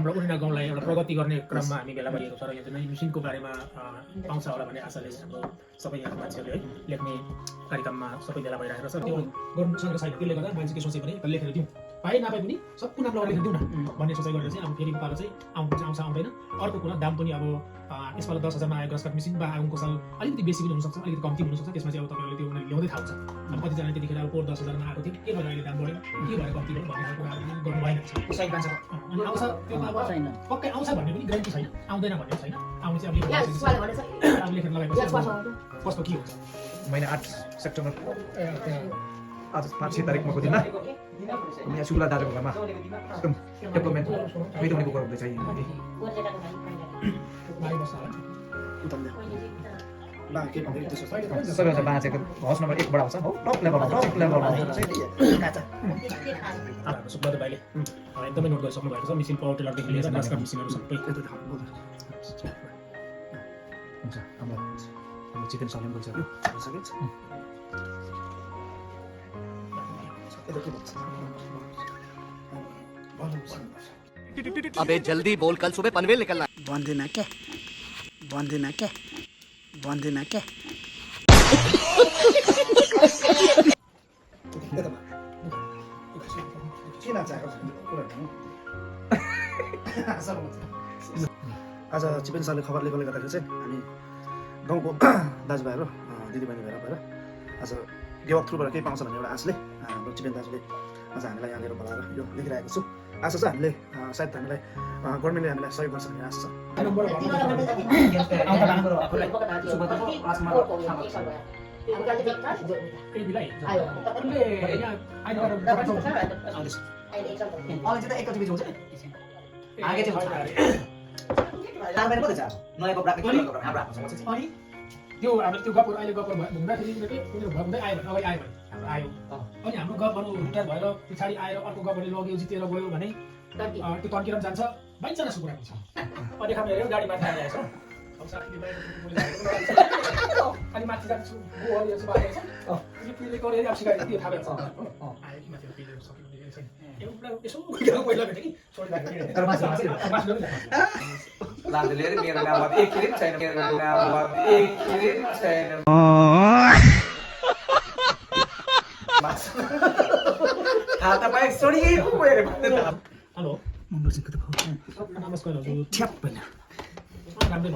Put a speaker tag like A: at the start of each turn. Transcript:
A: हाम्रो उर्ना गाउँलाई एउटा प्रगति गर्ने क्रममा हामी भेला भइएको छ र यो चाहिँ मिसिनको बारेमा पाउँछ होला भन्ने आशाले हाम्रो सबै यहाँ मान्छेहरूले है लेख्ने कार्यक्रममा सबै भेला भइरहेको छ। त्यो गर्नु सक्ने छैन, त्यसले गर्दा मान्छे के सोचे भने लेखेर दिउँ, पाए नपाए पनि सबको नाम लगाएर लेखेर दिउँ न भन्ने सोचाइ गरेर चाहिँ अब फेरि पालो चाहिँ आउँछ आउँदैन। अर्को कुरा दाम पनि अब यसपालि 10,000 मा आएको ग्रास मिसिन बा आउनको साल अलिकति बेसी पनि हुनसक्छ, अलिकति कम्ती हुनसक्छ। त्यसमा चाहिँ अब तपाईँहरूले त्यो उनीहरूले ल्याउँदै थाहा हुन्छ। अब कतिजना त्यतिखेर अब पोहोर 10,000 मा आएको थियो, के भएर अहिले दाम बढ्यो, के भएर कम्ती भयो भन्ने कुराहरू गर्नु भएन। सही मान्छ आउँछ, त्यो अब पक्कै आउँछ भन्ने पनि ग्यारेन्टी छैन, आउँदैन भन्ने छैन। आउने चाहिँ अब लेखेर लगाएपछि कस्तो के हुन्छ।
B: महिना 8 सेप्टेम्बर आज 5 तारिकमा को दिनमा यहाँ सुब्ला दाजुको घरमा एकदम डेभलपमेन्ट मेरो हुनेको कुरा हुँदैछ। सबैभन्दा बाँचेको हाउस नम्बर 1 बाट आउँछ हो, टप लेभलमा
A: सुब्बा भाइले एकदमै नोट गरिसक्नु भएको छ। मिसिन पावर टेलरदेखि लिएर ग्रास मिसिनहरू सबै
B: हुन्छ। हाम्रो चिकन सलेम बोल्छ
C: अबे जल्दी बोल, कल सुबह पनवेल निकलना।
D: भन्दिन क्या
E: आज चिपेन सरले खबर लिएकोले गर्दाखेरि चाहिँ हामी गाउँको दाजुभाइहरू दिदीबहिनी भएर आज गेवक थ्रुबाट केही पाउँछ भन्ने एउटा आशले हाम्रो चिपेन दाजुले आज हामीलाई यहाँ लिएर बोलाएर यो लेखिरहेको छु। आशा छ हामीले सायद हामीलाई गभर्मेन्टले हामीलाई सहयोग गर्छ भन्ने आशा छ।
A: त्यो अब त्यो गफहरू अहिले गफहरू हुँदाखेरि उनीहरू हुँदै आयो भने अगाडि आयो भने हाम्रो आयो, अनि हाम्रो गफहरू रिटायर भएर पछाडि आएर अर्को गफहरूले लग्यो जितेर गयो भने त्यो तन्केर पनि जान्छ। बाइचान्स कुरा हुन्छ अनि खाम हेऱ्यो गाडी माथि आइरहेछ अनि माथि जान्छु त्यो थाहा भएछ यसो पहिला भेटेँ कि
B: मेरो नाममा एक क्लिप छैन, मेरो नाममा एक क्लिप छैन। हात पाए सडिएको हेरे
A: हेलो नमस्कार हजुर, राम्रै